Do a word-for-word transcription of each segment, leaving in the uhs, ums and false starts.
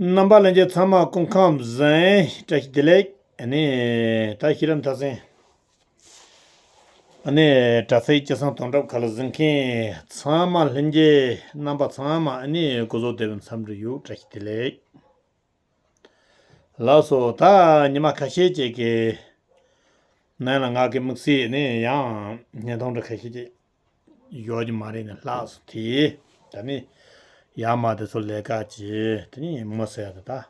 རྣམ་པ་ལྷན་རྒྱས་ཚང་མ་སྐུ་ཁམས་བཟང་། བཀྲ་ཤིས་བདེ་ལེགས། ཨ་ནི་ད་ཤེས་རབ་མཐར་ཕྱིན། ཨ་ནི་དྲ་ཚིགས་སྤྱི་བསང་དོན་གྲུབ་ཁ་ལ་གཟིགས་མཁན་ཚང་མ་ལྷན་རྒྱས་རྣམ་པ་ཚང་མ་ཨ་ནི་སྐུ་གཟུགས་བདེ་བའི་འཚམས་འདྲི་ཡོད། བཀྲ་ཤིས་བདེ་ལེགས། ལགས་སོ། ད་ཉི་མ་ཁ་ཤས་ཅིག་གི་ནང་ལ་ང་གི་དམིགས་བསལ་ནི་ཡང་བརྙན་ཐུང་འདྲ་ཁ་ཤས་ཅིག་ཡོད་ཀྱི་མ་རེད་ནས་ལྷག་སོང་དེ། ད་ནི་ཡར་མར་དེ་ཚོ་ལས་ཀ་བྱེད་དེ་ནི་མི་ཟེར་ཡ་དེ་ད།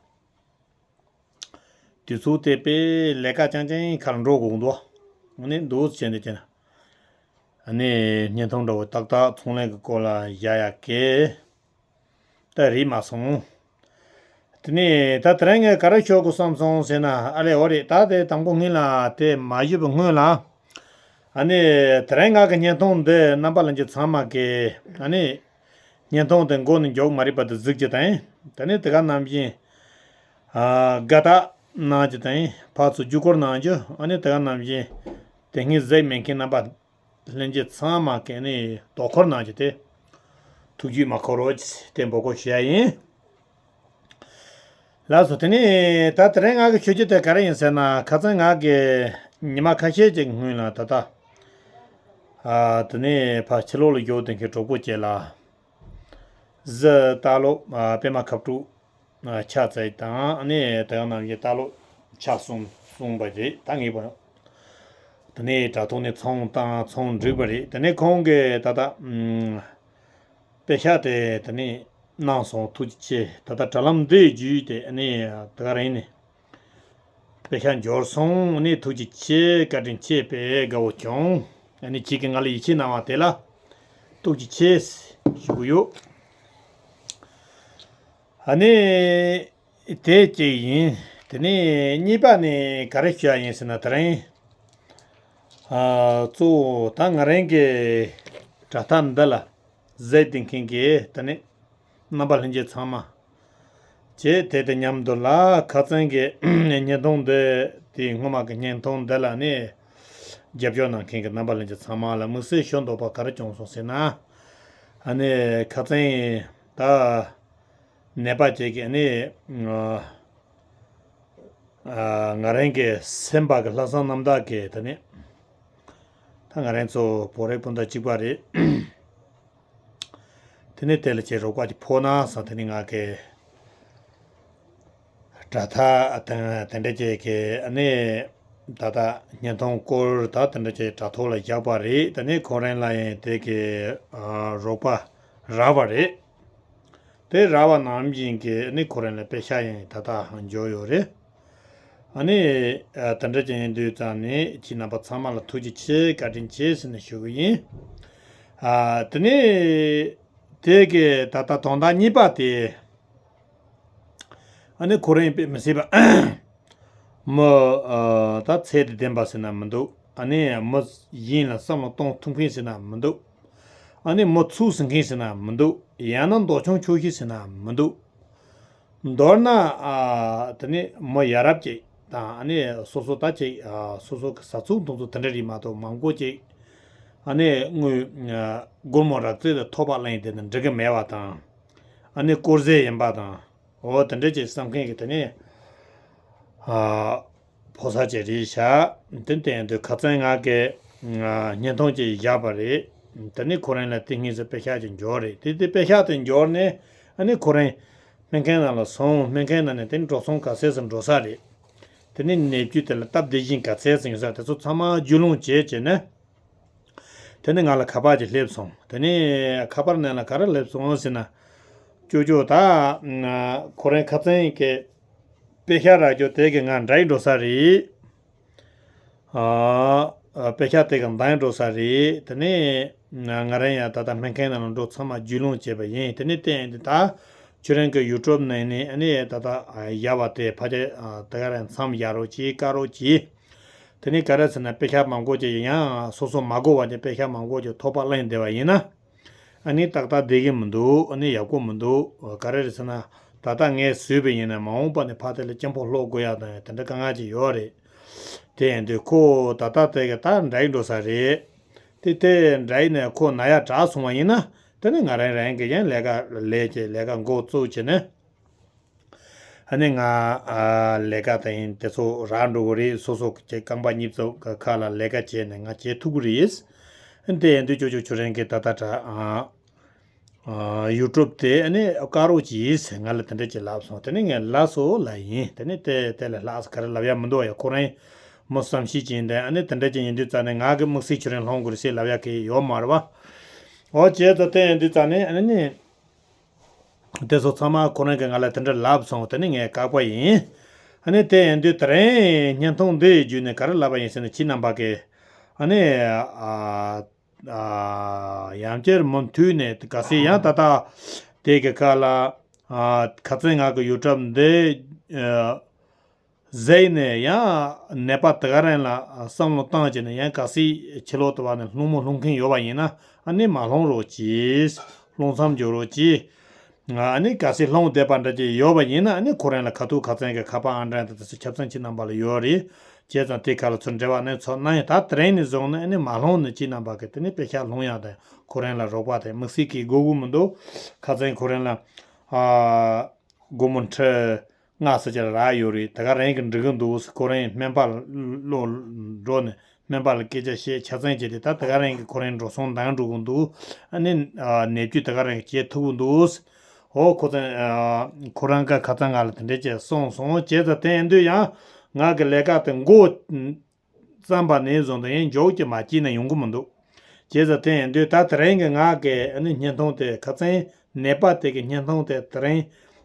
དུས་ཚོད་དེ་དཔེ་ལས་ཀ་རྐྱང་རྐྱང་ཁར་འགྲོ་དགོས་འདུག་ཨ་ནི་འདུག་བྱས་འདི་བྱས་ན། ཨ་ནི་བརྙན་ཐུང་འདྲ་བོ་ཏག་ཏག་ཚོང་ལས་ཀྱི་སྐོར་ལ་བཞག་ཡ་གི་ད་རེད་མ་སོང་། དེ་ནས་ད་དེ་རིང་ངས་ག་རེ་ཤོད་དགོས་བསམ་སོང་ཟེར་ན། ཨ་ལས་འོ་རེད། ད་དེ་དང་པོ་ངེད་ལ་དེ་མ་ཞུས་པའི་སྔོན་ལ། ཨ་ནི་དེ་རིང་ང་གི་བརྙན་ཐུང་འདི་རྣམ་པ་ལྷན་རྒྱས་ཚང་མ་གི་ཨ་ནི་བརྙན་ཐུང་དེ་མགོ་ནས་མཇུག་མ་རིག་པ་དེ་གཟིགས་རྒྱུ་དང་། དེ་ནས་དེ་ག་ནང་བཞིན་ཨ་དགའ་རྟགས་གནང་རྒྱུ་དང་། ཕར་ཚུར་བརྒྱུད་སྐུར་གནང་རྒྱུ། ཨ་ནི་དེ་ག་ནང་བཞིན་དེ་སྔའི་གཟིགས་མེད་མཁན་རྣམ་པ་ལྷན་རྒྱས་ཚང་མ་གི་ནི་དོ་ཁུར་གནང་རྒྱུ་དེ་ཐུགས་རྒྱུད་མ་འཁོར་རོགས་ཞེས་དེ་འབོད་སྐུལ་ཞུ་ཡ་ཡིན། ལགས་སོ། དེ་ནས་ད་དེ་རིང་ང་གི་ཤོད་རྒྱུ་དེ་ག་རེ་ཡིན་ཟེར་ན། ཁ་སང་ང་གི་ཉི་མ་ཁ་ཤས་ཅིག་སྔོན་ལ་ད་ལྟ་ཨ་དེ་ནས་ཕར་ཕྱི་ལོགས་ལ་ཡོད་དེ་མཁན་གྲོགས་པོ་བཅས་ལ་གཟི་སྟག་ལོ་ཨ་པད་མ་ཁ་དྲུག་ཨ་ཕྱག་བཙལ་དང་། ཨ་ནི་དེ་ག་ནང་བཞིན་སྟག་ལོ་ཕྱག་གསུམ་གསུངས་པ་རེད། ད་ངེས་པ་དེ་ནས་དྲ་ཐོག་ནས་ཚོང་བཏང་། ཚོང་འགྲིག་པ་རེད། དེ་ནས་ཁོང་གིས་ད་ལྟ་ཨུམ། པེ་ཤག་དེ་དེ་ནས་གནང་སོང་། ཐུགས་རྗེ་ཆེ། ད་ལྟ་དྲ་ལམ་འདི་བརྒྱུད་དེ་ཨ་ནི་དེ་ག་རང་ནས་པེ་ཤག་འབྱོར་སོང་། ཨ་ནི་ཐུགས་རྗེ་ཆེ། བཀའ་དྲིན་ཆེ། དཔེ་དགའ་བོ་བྱུང་། ཨ་ནི་ཁྱེད་ཀྱིས་ང་ལ་ཡིད་ཆེས་གནང་བ་དེ་ལ་ཐུགས་རྗེ་ཆེ་ཞུ་གི་ཡོད། ཨ་ནི་དེ་གཅིག་ཡིན། དེ་ནས་གཉིས་པ་ནི་ག་རེ་ཞུ་ཡ་ཡིན་ཟེར་ན། དེ་རིང་ཨ་གཙོ་བོ་ད་ང་རང་གི་དྲ་ཐག་འདི་ལ་གཟིགས་བསྡད་མཁན་གྱི་དེ་ནས་རྣམ་པ་ལྷན་རྒྱས་ཚང་མ་བྱས། དེ་དང་མཉམ་དུ་ལ་ཁ་སང་གི་བརྙན་ཐུང་འདི་དེའི་སྔོན་མ་གི་བརྙན་ཐུང་འདི་ལ་ནི་རྒྱབ་སྐྱོར་གནང་མཁན་གྱི་རྣམ་པ་ལྷན་རྒྱས་ཚང་མ་ལ་དམིགས་བསལ་ཞུ་འདོད་པ་ག་རེ་བྱུང་སོང་ཟེར་ན། ཨ་ནི་ཁ་སང་ད་ནད་པ་ཅིག་གིས་ཨ་ནི་ཨ་ང་རང་གི་སེམས་པ་གི་ལྷག་བསམ་རྣམ་དག་གིས་དེ་ནས་ད་ང་རང་ཚོ་བོད་རིགས་སྤུན་ཟླ་གཅིག་པ་རེད། དེ་ནས་དེ་ལ་ཅིག་རོགས་པ་ཅིག་ཕོག་ན་བསམ། དེ་ནས་ང་གི་དྲ་ཐག་དེ་དེ་འདྲ་ཅིག་གི་ཨ་ནི་ད་ལྟ་བརྙན་ཐུང་སྐོར་ད་དེ་འདྲ་ཅིག་དྲ་ཐོག་ལ་བཞག་པ་རེད། དེ་ནས་ཁོ་རང་ལ་ཡང་དེ་གི་ཨ་རོགས་པ་རག་པ་རེད། དེ་རག་པ་ནང་བཞིན་གྱི་ཨ་ནི་ཁོ་རང་ལ་པེ་ཤག་ཡང་ད་ལྟ་འབྱོར་ཡོད་རེད། ཨ་ནི་ཨ་དེ་འདྲ་ཅིག་ཡིན་དུས་ཙང་ནས་ཁྱེད་རྣམ་པ་ཚང་མ་ལ་ཐུགས་རྗེ་ཆེ། བཀའ་དྲིན་ཆེ་ཟེར་ནས་ཞུ་གི་ཡིན། ཨ་དེ་ནས་དེ་གི་ད་ལྟ་དོན་དག་གཉིས་པ་དེ། ཨ་ནི་ཁོ་རང་དཔེ་མི་སྲིད་པ། མི་ཨ་ད་ཚད་དང་ལྡན་པ་ཟེར་ན་མི་འདུག་ཨ་ནི་མི་གཞན་ལ་བསམ་བློ་གཏོང་ཐུབ་མཁན་ཟེར་ན་མི་འདུག་ཨ་ནི་མི་ཚུགས་ཟིན་མཁན་ཟེར་ན་མི་འདུག་ཡང་ན་མདོག་ཆུང་ཆོག་ཤེས་ཟེར་ན་མི་འདུག་མདོར་ན་ཨ་དེ་ནི་མི་ཡ་རབས་ཅིག་དང་། ཨ་ནི་སོ་སོ་ད་ཅིག་ཨ་སོ་སོ་གི་བཟའ་ཚང་དེ་ཚོ་དེ་འདྲ་རེད་མ་གཏོགས་མང་པོ་ཅིག་ཨ་ནི་དངུལ་ཨ་སྒོར་མོ་རག་རྩིས་དེ་ཐོབ་པ་ལེན་དེ་ནི་འགྲིག་གི་མེད་པ་དང་། ཨ་ནི་དཀོར་ཟས་ཡིན་པ་དང་། འོ་དེ་འདྲ་ཅིག་བསམ་མཁན་གྱི་དེ་ནས་ཨ་ཕོ་གསར་ཅིག་རེད་ཤག་དེ་དེ་ཡིན་དུས་ཁ་སང་ང་གི་ཨ་བརྙན་ཐུང་ཅིག་བཞག་པ་རེད། དེ་ནས་ཁོ་རང་ལ་དེ་སྔོན་ཟིག་པེ་ཤག་ཅིག་འབྱོར་རེད། དེ་དེ་པེ་ཤག་དེ་འབྱོར་ནས་ཨ་ནི་ཁོ་རང་སྨན་ཁང་ནང་ལ་སོང་། སྨན་ཁང་ནང་ནས་དེ་ནས་འགྲོ་སོང་ག་ཚད་ཙམ་འགྲོ་ས་རེད། དེ་ནས་ནད་བཅོས་དེ་ལ་སྟབས་བདེ་ཞིང་ག་ཚད་ཙམ་ཡོད་ས་དེ་ཚོ་ཚང་མ་རྒྱུས་ལོན་བྱས་བྱས་ནས། དེ་ནས་ང་ལ་ཁ་པར་ཅིག་སླེབས་སོང་། དེ་ནས་ཁ་པར་ནང་ལ་ག་རེ་སླེབས་སོང་ཟེར་ན། ཅོ་ཅོ་ད་ཁོ་རང་ཁ་སང་གི་པེ་ཤག་རག་རྒྱུ་དེ་གི་ང་འདྲ་ཡི་འགྲོ་ས་རེད། ཨ་པེ་ཤག་དེ་གི་འདང་ཡི་འགྲོ་ས་རེད། དེ་ནས་ང་རང་ཡང་ད་ལྟ་སྨན་ཁང་ནང་ལ་འགྲོ་ཚང་མ་རྒྱུས་ལོན་བྱས་པ་ཡིན། དེ་ནས་བལྟས་ཡིན་དུས་ད་ཁྱོད་རང་གི་ཡུ་ཊུབ་ནང་ནས་ཨ་ནི་ད་ལྟ་བཞག་པ་དེ་ཕལ་ཆེར་དེ་ག་རང་མཚམས་བཞག་རོགས་གྱིས། བཀག་རོགས་གྱིས། དེ་ནས་ག་རེ་ཟེར་ན་པེ་ཤག་མང་པོ་ཅིག་ཡང་སོ་སོ་མ་དགོས་པ་ཅིག་པེ་ཤག་མང་པོ་ཅིག་ཐོབ་པ་ལེན་བསྡད་པ་ཡིན་ན། ཨ་ནི་ཏག་ཏག་བསྡད་ཀྱི་མི་འདུག་ཨ་ནི་ཡག་པོ་མི་འདུག་ག་རེ་རེད་ཟེར་ན། ད་ལྟ་ངས་བཟོས་པ་ཡིན་ན་མ་འོངས་པ་ནས་ཕར་དེ་ལ་གཅིན་པོ་སློག་དགོས་ཡག་དང་དེ་འདྲ་དཀའ་ངལ་ཅིག་ཡོད་རེད། དེ་ཡིན་དུས་ཁོ་ད་ལྟ་དེ་ག་ད་འདྲ་ཡི་འགྲོ་ས་རེད། དེ་དེ་འདྲ་ཡི་ནས་ཁོ་ན་ཡག་དྲག་སོང་བ་ཡིན་ན། དེ་ནི་ང་རང་རང་གི་ཡང་ལས་ཀ་ལས་ཀྱི་ལས་ཀ་འགོ་བཙུགས་བྱས་ནས། ཨ་ནི་ང་ཨ་ལས་ཀ་དེ་ཡིན་དེ་ཚོ་རག་འགྲོ་གི་རེད། སོ་སོ་གི་རྐང་པ་གཉིས་ཚོ་གི་ཁ་ལ་ལས་ཀ་བྱས་ནས་ང་བྱེད་ཐུབ་ཀྱི་རེད། ཨ་ནི་དེ་ཡིན་དུས་ཅོ་ཅོ་ཁྱོད་རང་གིས་ད་ལྟ་དྲ་ཨ་ཨ་ཡུ་ཊུབ་དེ་ཨ་ནི་བཀག་རོགས་གྱིས་ཟེར་ང་ལ་དེ་འདྲ་ཅིག་ལབ་སོང་། དེ་ནི་ངས་ལགས་སོ་ལབ་ཡིན། དེ་ནི་དེ་དེ་ལས་ལྷག་ག་རེ་ལབ་ཡ་མི་འདུག་ཡ། ཁོ་རང་མོ་བསམ་ཤེས་ཅན་དེ་ཨ་ནི་དེ་འདྲ་ཅིག་ཡིན་དུས་ཙང་ནས་ང་གི་དམིགས་བསལ་ཁྱོད་རང་སློང་དགོས་རེད་ཟེར་ལབ་ཡ་གི་ཡོད་མ་རེད་བ། འོ་བྱས་ཙང་དེ་ཡིན་དུས་ཙང་ནས་ཨ་ནི། དེ་ཚོ་ཚང་མ་ཁོ་རང་གིས་ང་ལ་དེ་འདྲ་ལབ་སོང་། དེ་ནི་ངས་བཀག་པ་ཡིན། ཨ་ནི་དེ་ཡིན་དུས་དེ་རིང་བརྙན་ཐུང་འདི་བརྒྱུད་ནས་ག་རེ་ལབ་པ་ཡིན་ཟེར་ན། ཁྱེད་རྣམ་པ་གིས་ཨ་ནི་ཨ་ཨ་ཡང་བསྐྱར་མུ་མཐུད་ནས་གལ་སྲིད་ཡང་ད་ལྟ་དེ་གི་ཁ་ལ་ཨ་ཁ་སང་ང་གི་ཡུ་ཊུབ་འདི་ཨ་གཟིགས་ནས་ཡང་ནད་པ་དེ་ག་རང་ལ་བསམ་བློ་བཏང་བྱས་ནས་ཡང་གལ་སྲིད་ཕྱི་ལོགས་དུ་བ་ནས་སློང་མོ་སློང་མཁན་ཡོད་པ་ཡིན་ན་ཨ་ནི་མ་སློང་རོགས་གྱིས། སློང་མཚམས་འཇོག་རོགས་གྱིས། ཨ་ནི་གལ་སྲིད་སློང་བསྡད་པ་འདྲ་ཅིག་ཡོད་པ་ཡིན་ན་ཨ་ནི་ཁོ་རང་ལ་ཁ་ཐུག་ཁ་སང་གི་ཁ་པར་ཨང་གྲངས་དང་དེ་ཚོ་ཆ་ཚང་ཁྱེད་རྣམ་པ་ལ་ཡོད་རེད། བྱས་ཙང་དེ་ཁ་ལ་ཚུར་འབྲེལ་བ་གནང་ཆོག་གནང་ཡ། ད་དེ་རིང་ནས་བཟུང་ནས་ཨ་ནི་མ་སློང་ནས་ཁྱེད་རྣམ་པ་གིས་དེ་ནི་པེ་ཤག་སློང་ཡ་དང་ཁོ་རང་ལ་རོགས་པ་དང་དམིགས་བསལ་གྱི་དགོས་མཁོ་མི་འདུག་ཁ་སང་ཁོ་རང་ལ་ཨ། སྒོར་མོ་ཁྲི་ལྔ་ཙམ་ཅིག་རག་ཡོད་རེད། དེ་ག་རང་གིས་འགྲིག་གི་འདུག་ཁོ་རང་སྨན་པ་ལ་འགྲོ་ནས་སྨན་པ་ལ་སྐད་ཆ་བཤད་ཆ་ཚང་བྱས་ཏེ། ད་དེ་ག་རང་གིས་ཁོ་རང་འགྲོ་སོང་འདང་འགྲོ་གི་འདུག་ཨ་ནི་ཨ་ནད་བཅོས་དེ་ག་རང་གིས་བྱེད་ཐུབ་ཀྱི་འདུག་འོ་ཁོ་ཚོ་ཨ་ཁོ་རང་གིས་ཁ་སང་ང་ལ་དེ་འདྲ་བྱས་གསུངས་སོང་། བྱས་ཙང་དེ་ཡིན་དུས་ཡང་ང་གི་ལས་ཀ་དེ་མགོ་བརྩམས་པ་ནས་བཟུང་དུ་ཡང་མགྱོགས་ཀྱི་མ་བྱས་ན་ཡོང་གི་མི་འདུག་བྱས་ཙང་དེ་ཡིན་དུས་ད་དེ་རིང་གི་ང་གི་ཨ་ནི་བརྙན་ཐུང་དེ་ཁ་སང་ནད་པ་དེ་གི་བརྙན་ཐུང་དེ་དེ་རིང་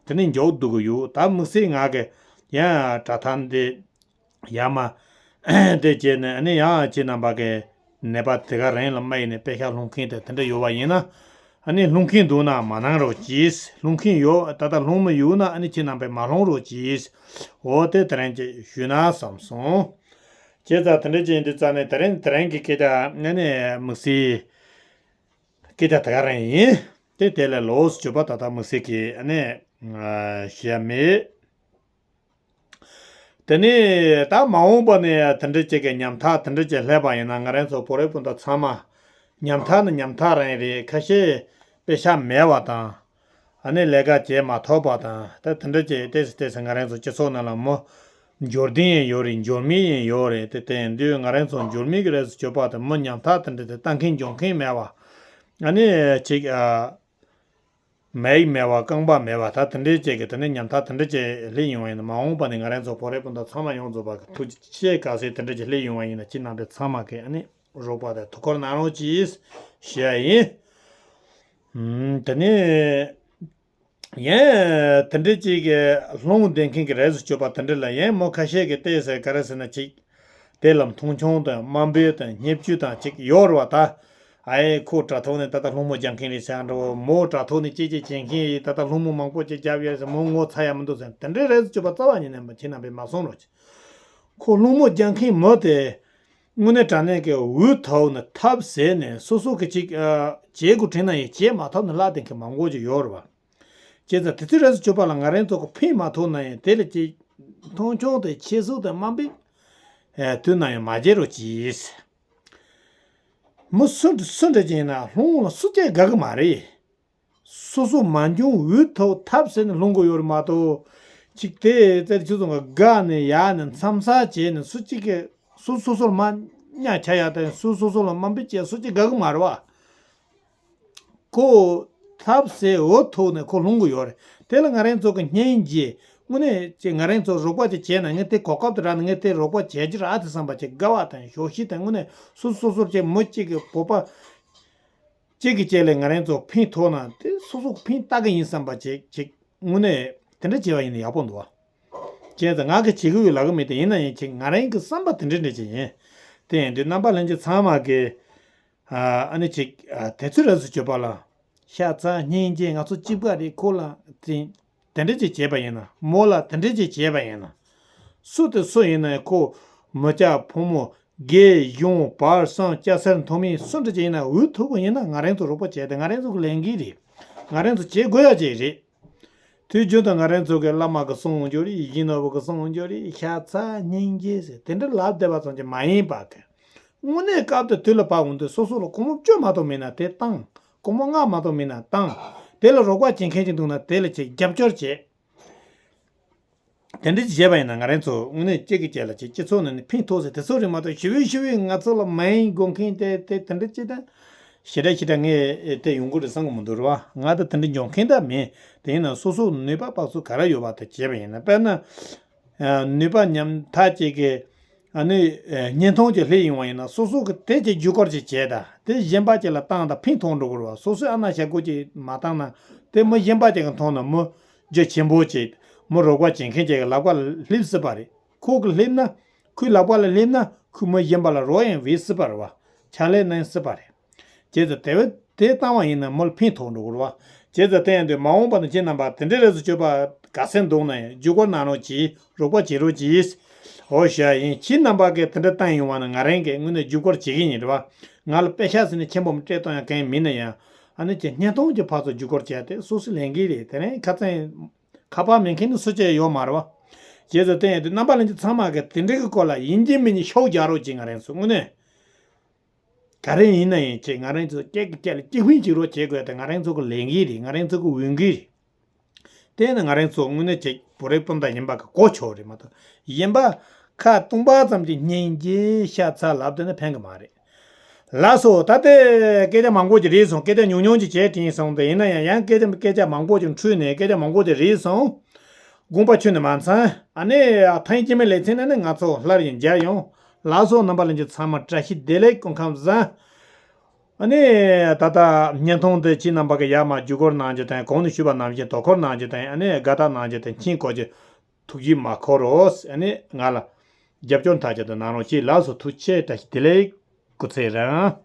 དེ་ནི་མགྱོགས་སྡུག་གི་ཡོད། ད་དམིགས་བསལ་ང་གི་ཡང་དྲ་ཐག་འདི་ཡར་མར་དེ་བྱས་ནས་ཨ་ནི་ཡང་ཁྱེད་རྣམ་པ་གི་ནད་པ་དེ་ག་རང་ལ་མ་ཡིན་ནས་པེ་ཤག་སློང་མཁན་དེ་དེ་འདྲ་ཡོད་པ་ཡིན་ན་ཨ་ནི་སློང་མཁན་འདུག་ན་མ་གནང་རོགས་གྱིས། སློང་མཁན་ཡོད་ད་ལྟ་སློང་མི་ཡོད་ན་ཨ་ནི་ཁྱེད་རྣམ་པས་མ་སློང་རོགས་གྱིས། འོ་དེ་དེ་རིང་ཅིག་ཞུས་ན་བསམ་སོང་། བྱས་ཙང་དེ་འདྲ་ཅིག་ཡིན་དུས་ཙང་ནས་དེ་རིང་དེ་རིང་གི་སྐད་ཆ་ཨ་ནི་དམིགས་བསལ་སྐད་ཆ་དེ་ག་རང་ཡིན། དེ་དེ་ལས་ལོགས་སུ་བརྗོད་པ་ད་ལྟ་དམིགས་བསལ་གྱི་ཨ་ནི་ཨ་བཤད་ཡ་མེད། དེ་ནས་ད་མ་འོངས་པ་ནས་དེ་འདྲ་ཅིག་གི་ཉམ་ཐག་དེ་འདྲ་ཅིག་སླེབས་པ་ཡིན་ན་ང་རང་ཚོ་བོད་རིགས་སྤུན་ཟླ་ཚང་མ་ཉམ་ཐག་ནི་ཉམ་ཐག་རང་རེད། ཁ་ཤས་པེ་ཤག་མེད་པ་དང་ཨ་ནི་ལས་ཀ་བྱེད་མ་ཐུབ་པ་དང་ད་དེ་འདྲ་ཅིག་ཏོག་ཙམ་ཏོག་ཙམ་ང་རང་ཚོ་སྤྱི་ཚོགས་ནང་ལ་མོ་འབྱོར་ལྡན་ཡང་ཡོད་རེད། འབྱོར་མེད་ཡང་ཡོད་རེད། དེ་དེ་ཡིན་དུས་ང་རང་ཚོ་འབྱོར་མེད་ཀྱི་རེད་ཟེར་བརྗོད་པ་དང་མོ་ཉམ་ཐག་དེ་འདྲ་དེ་ལྟ་མཁན་འཇོག་མཁན་མེད་པ་ཨ་ནི་ཅིག་ཨ། མིག་མེད་པ་རྐང་པ་མེད་པ་ད་དེ་འདྲའི་ཅིག་གི་དེ་ནས་ཉམ་ཐག་དེ་འདྲ་ཅིག་སླེབས་ཡོང་བ་ཡིན་ན་མ་འོངས་པ་ནས་ང་རང་ཚོ་བོད་རིགས་སྤུན་ཟླ་ཚང་མ་ཡོངས་རྫོགས་པ་གི་ཐུགས་རྗེ་ཆེ། གལ་སྲིད་དེ་འདྲ་ཅིག་སླེབས་ཡོང་བ་ཡིན་ན་ཁྱེད་རྣམ་པས་ཚང་མ་གི་ཨ་ནི་རོགས་པ་དང་ཐུགས་ཁུར་གནང་རོགས་གྱིས་ཞུ་ཡ་ཡིན། ཨུམ། དེ་ནས་ཡང་དེ་འདྲ་ཅིག་གི་སློང་བསྡད་མཁན་གྱི་རེས་སུ་གཅོད་པ་དེ་འདྲ་ལ་ཡང་མོ་ཁ་ཤས་ཀྱི་བལྟས་ཟེར་ག་རེ་ཟེར་ན་ཅིག་དེ་ལ་མཐོང་ཆུང་དང་དམའ་འབེབས་དང་བརྙས་བཅོས་དང་ཅིག་ཡོད་རེད་བ་ད། ཨ་ཡེ་ཁོ་དྲ་ཐོག་ནས་ད་ལྟ་སློང་མོ་རྒྱག་མཁན་རེད་ཟེར་འགྲོ། མོ་དྲ་ཐོག་ནས་ཅི་ཅི་བྱེད་མཁན་ཡིན། ད་ལྟ་སློང་མོ་མང་པོ་ཅིག་རྒྱབ་ཡོད་ཟེར། མོ་ངོ་ཚ་ཡ་མི་འདུག་ཟེར། དེ་འདྲའི་རེས་སུ་གཅོད་པ་རྩ་བ་ཉིད་ནས་མ་ཁྱེད་རྣམ་པས་མ་གསུང་རོགས། ཁོ་སློང་མོ་རྒྱག་མཁན་མོ་དེ་དངོས་གནས་དྲང་གནས་ཀྱི་འུ་ཐུག་ནས་ཐབས་ཟད་ནས་སོ་སོ་གི་ཅིག་ཨ་བྱེད་དགོས་དྲན་ན་ཡང་བྱེད་མ་ཐུབ་ནས་བརླག་བསྡད་མཁན་མང་པོ་ཅིག་ཡོད་རེད་བ། བྱས་ཙང་དེ་ཚོའི་རེས་སུ་གཅོད་པ་ལ་ང་རང་ཚོ་གི་ཕན་མ་ཐོགས་ན་ཡང་དེ་ལ་ཅིག་མཐོང་ཆུང་དང་ཆེ་བསུ་དང་དམའ་འབེབས་ཨེ་དུས་ན་ཡང་མ་བྱེད་རོགས་གྱིས། མི་སུ་སུ་འདྲ་ཅིག་ཡིན་ན་སློང་ལ་སུ་གཅིག་དགའ་གི་མ་རེད། སོ་སོ་མ་འཇོན་འུ་ཐུག་ཐབས་ཟད་ནས་སློང་དགོས་ཡོད་རེད་མ་གཏོགས། ཅིག་དེ་ཙེར་ཁྱོད་ཚོ་ག་དགའ་ནས་ཡག་ནས་མཚམས་ས་བྱས་ནས་སུ་གཅིག་གིས་སུ་སོ་སོར་མ་གཉའ་ཆ་ཡག་དང་སུ་སོ་སོ་ལ་དམའ་འབེབས་བྱས་སུ་གཅིག་དགའ་གི་མ་རེད་བ། ཁོ་ཐབས་ཟད་འུ་ཐུག་ནས་ཁོ་སློང་གི་ཡོད་རེད། དེ་ལ་ང་རང་ཚོ་གི་སྙིང་རྗེ་དངོས་གནས་ཅིག་ང་རང་ཚོ་རོགས་པ་ཅིག་བྱས་ན་ངས་དེ་གོ་སྐབས་དེ་རག་ན་ངས་དེ་རོགས་པ་བྱས་ཀྱི་རེད་ཨ་དེ་བསམ་པ་ཅིག་དགའ་བ་དང་ཞོགས་ཤིག་དང་དངོས་གནས་སོ་སོ་སོ་སོར་ཅིག་མི་གཅིག་གི་བོད་པ་གཅིག་གི་ཅིག་ལས་ང་རང་ཚོ་ཕན་ཐོགས་ན་དེ་སོ་སོ་གི་ཕན་བཏགས་གི་ཡིན་བསམ་པ་ཅིག་ཅིག་དངོས་གནས་དེ་འདྲ་བྱས་པ་ཡིན་ན་ཡག་པོ་འདུག་བ། བྱས་ཙང་ང་གི་བྱེད་ཀྱི་ཡོད་ལབ་གི་མེད་དེ་ཡིན་ན་ཡང་ཅིག་ང་རང་གི་བསམ་པ་དེ་འདྲ་འདྲ་ཅིག་ཡིན། དེ་ཡིན་དུས་རྣམ་པ་ལྷན་རྒྱས་ཚང་མ་གི་ཨ་ཨ་ནི་ཅིག་ཨ་དེ་ཚོའི་རེས་སུ་གཅོད་པ་ལ། ཤ་ཚ་སྙིང་རྗེ་ང་ཚོ་གཅིག་པ་རེད། ཁོ་ལ་དེ་དེ་འདྲ་ཅིག་བྱས་པ་ཡིན་ན་མོ་ལ་དེ་འདྲ་ཅིག་བྱས་པ་ཡིན་ན། སུ་དེ་སུ་ཡིན་ན་ཁོ་མི་སྐྱ་ཕོ་མོ་རྒས་གཞོན་བར་གསུམ་སྐྱ་སེར་མཐོ་དམན་སུ་འདྲ་ཅིག་ཡིན་ན་འུ་ཐུག་པ་ཡིན་ན་ང་རང་ཚོ་རོགས་པ་བྱས་ཏེ་ང་རང་ཚོ་གི་ལས་འགན་རེད། ང་རང་ཚོ་བྱེད་དགོས་ཡ་ཅིག་རེད། དུས་རྒྱུན་དུ་ང་རང་ཚོ་གི་བླ་མ་གི་གསུང་འོང་རྒྱུ་རེད། ཡིན་ནོར་བུ་གི་གསུང་འོང་རྒྱུ་རེད། ཤ་ཚ་སྙིང་རྗེ་ཟེར་དེ་འདྲ་ལབ་བསྡད་པ་ཙམ་གྱིས་མ་ཡིན་པ་གི། དངོས་གནས་སྐབས་དེ་དུས་ལ་བབ་འོང་དུས་སོ་སོ་ལ་སྒོར་མོ་བཅུ་མ་གཏོགས་མེད་ན་དེ་བཏང་། སྒོར་མོ་ལྔ་མ་གཏོགས་མེད་ན་བཏང་། དེ་ལ་རོགས་པ་བྱེད་མཁན་ཅིག་འདུག་ན་དེ་ལ་ཅིག་རྒྱབ་སྐྱོར་བྱེད། དེ་འདྲ་བྱས་པ་ཡིན་ན་ང་རང་ཚོ་དངོས་གནས་གཅིག་གི་གཅིག་ལ་ཅིག་སྤྱི་ཚོགས་ནང་ནས་ཕན་ཐོགས་ཟེར་དེ་ཚོ་རེད་མ་གཏོགས་ཞེ་པོ་ཞེ་པོ་ང་ཚོ་ལ་མ་ཡིན་དགོས་མཁན་དེ་དེ་དེ་འདྲ་ཅིག་དང་ཞེ་དྲག་ཞེ་དྲག་ངས་དེ་ཡོང་གི་རེད་བསམ་གི་མི་འདུག་རེད་བ། ང་ད་དེ་འདྲ་འཇོན་མཁན་ད་མིན། དེ་ཡིན་ན་སོ་སོ་ནུས་པ་དཔག་ཚོད་ག་རེ་ཡོད་པ་དེ་བྱས་པ་ཡིན་ན། དཔེར་ན། ནུས་པ་ཉམས་ཐག་ཅིག་གི་ཨ་ནི་བརྙན་ཐུང་ཅིག་སླེབས་ཡོང་བ་ཡིན་ན་སོ་སོ་གི་དེ་ཅིག་བརྒྱུད་སྐུར་ཅིག་བྱས་ད་དེ་གཞན་པ་ཅིག་ལ་བཏང་ད་ཕན་ཐོགས་འགྲོ་གི་རེད་བ། སོ་སོས་ཨ་ན་ཞབས་བཀོད་ཅིག་མ་བཏང་ན་དེ་མི་གཞན་པ་ཅིག་གི་མཐོང་ན་མི་རྒྱུ་ཆེན་པོ་ཅིག་མི་རོགས་པ་བྱེད་མཁན་ཅིག་གི་ལག་པ་ལ་སླེབས་སྲིད་པ་རེད། ཁོ་གི་སླེབས་ན་ཁོའི་ལག་པ་ལ་སླེབས་ན་ཁོས་མི་གཞན་པ་ལ་རོགས་ཡང་བྱེད་སྲིད་པ་རེད་བ། ཕྱག་ལས་གནང་སྲིད་པ་རེད། བྱས་ཙང་དེ་བས་དེ་བཏང་བ་ཡིན་ན་མི་ལ་ཕན་ཐོགས་འགྲོ་གི་རེད་བ། བྱས་ཙང་དེ་ཡང་དུས་མ་འོངས་པ་ན་ཁྱེད་རྣམ་པ་དེ་འདྲའི་རེ་ཟུང་སྤྱོད་པ་ག་ཚད་འདུག་ན་ཡང་བརྒྱུད་སྐུར་གནང་རོགས་གྱིས། རོགས་པ་བྱེད་རོགས་གྱིས། འོ་ཞེས་ཡིན་ཁྱེད་རྣམ་པ་གིས་དེ་འདྲ་བཏང་ཡོང་བ་ན་ང་རང་གིས་དངོས་གནས་བརྒྱུད་སྐུར་བྱེད་ཀྱི་ཡིན་རེད་བ། ང་ལ་པེ་ཤག་ཟེར་ནས་ཆེན་པོ་སྤྲད་གཏོང་ཡང་གང་ཡང་མིན་ན་ཡང་ཨ་ནི་ཀྱི་བརྙན་ཐུང་གི་ཕར་ཚུར་བརྒྱུད་སྐུར་བྱས་ཏེ་སོ་སོའི་ལས་འགན་རེད། དེ་རིང་ཁ་སང་ཁ་པར་མེད་མཁན་ནི་སུ་གཅིག་ཡོད་མ་རེད་བ། བྱས་ཙང་དེ་ཡང་དུས་རྣམ་པ་ལྷན་རྒྱས་ཚང་མ་གིས་དེ་འདྲའི་གི་སྐོར་ལ་ཡིན་གཅིག་མིན་གཅིག་ཤུགས་རྒྱག་རོགས་གྱིས། ང་རང་ཚོ་དངོས་གནས། ག་རེ་ཡིན་ན་ཡིན་ཅིག་ང་རང་ཚོ་སྐད་ཀྱི་སྐད་ལ་གཅིག་ཕན་གཅིག་རོགས་བྱེད་དགོས་ཏེ་ང་རང་ཚོ་གི་ལས་འགན་རེད། ང་རང་ཚོ་གི་འོས་འགན་རེད། དེ་ནི་ང་རང་ཚོ་དངོས་གནས་ཅིག་བོད་རིགས་སྤུན་ཟླ་ཡིན་པ་གི་གོ་ཆོད་རེད་མ་གཏོགས་གཞན་པ་ཁ་སྟོང་པ་ཙམ་གྱི་སྙིང་རྗེ་ཤ་ཚ་ལབ་དེ་ནི་ཕན་གི་མ་རེད། ལགས་སོ། ད་ལྟའི་སྐད་ཆ་མང་པོ་ཅིག་རེད་སོང་། སྐད་ཆ་ཉུང་ཉུང་ཅིག་བྱས་དྲན་སོང་། དེ་ཡིན་ན་ཡང་ཡང་སྐད་ཆ་སྐད་ཆ་མང་པོ་ཅིག་འཁྲུལ་ནས་སྐད་ཆ་མང་པོ་ཅིག་རེད་སོང་། དགོངས་པ་ཁྱོན་ནས་མ་ཚང་། ཨ་ནི་ཐེངས་རྗེས་མའི་ལེ་ཚན་ནང་ནས་ང་ཚོ་སླར་ཡང་མཇལ་ཡོང་། ལགས་སོ། རྣམ་པ་ལྷན་རྒྱས་ཚང་མ་བཀྲ་ཤིས་བདེ་ལེགས། སྐུ་ཁམས་བཟང་། ཨ་ནི་ད་ལྟ་བརྙན་ཐུང་འདི་ཁྱེད་རྣམ་པ་གིས་ཡར་མར་བརྒྱུད་སྐུར་གནང་རྒྱུ་དང་གོང་ནས་ཞུས་པ་ནང་བཞིན་དོ་ཁུར་གནང་རྒྱུ་དང་ཨ་ནི་དགའ་རྟགས་གནང་རྒྱུ་དང་མཆན་འགོད་རྒྱུ་ཐུགས་རྗེ་མ་ཁོ་རོ། ཨ་ནི་ང་ལ་རྒྱབ་སྐྱོར་མཐའ་གཅིག་ཏུ་གནང་རོགས་གྱིས། ལགས་སོ། ཐུགས་རྗེ་ཆེ། བཀྲ་ཤིས་བདེ་ལེགས། སྐུ་ཚེ་རིང་།